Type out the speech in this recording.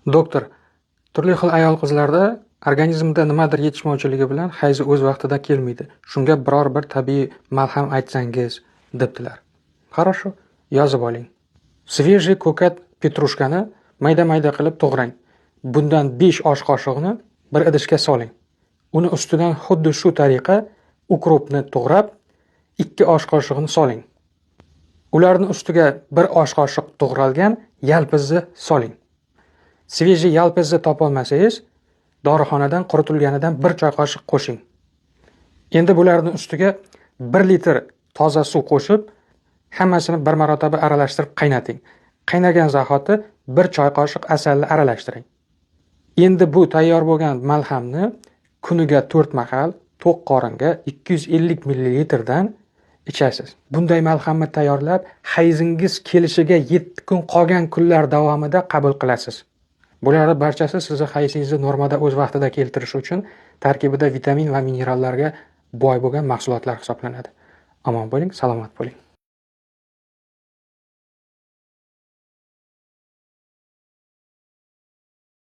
Doktor, turli xil ayol-qizlarda organizmda nimadir yetishmovchiligi bilan hayzi o'z vaqtida kelmaydi. Shunga biror bir tabiiy malham aytsangiz, debdilar. Хорошо, yozib oling. Свежий ko'kat petrushkani mayda-mayda qilib to'g'rang. Bundan 5 osh qoshig'ini bir idishga soling. Uni ustidan xuddi shu tariqa укроп ni to'g'rab, 2 osh qoshig'ini soling. Ularni ustiga 1 osh qoshiq to'g'ralgan yalpizni soling. Свежий yalpizni topolmasangiz, dorixonadan quritilganidan 1 choy qoshiq qo'shing. Endi bularni ustiga 1 litr toza suv qo'shib, hammasini bir marotaba aralashtirib qaynating. Qaynagan zahoti 1 choy qoshiq asalni aralashtiring. Endi bu tayyor bo'lgan malhamni kuniga 4 mahal to'q qoringa 250 millilitrdan ichasiz. Bunday malhamni tayyorlab, hayzingiz kelishiga 7 kun qolgan kunlar davomida qabul qilasiz. Bularning barchasi sizni hayzingizni normada o'z vaqtida keltirish uchun tarkibida vitamin va minerallarga boy bo'lgan mahsulotlar hisoblanadi. Omon bo'ling, salomat bo'ling.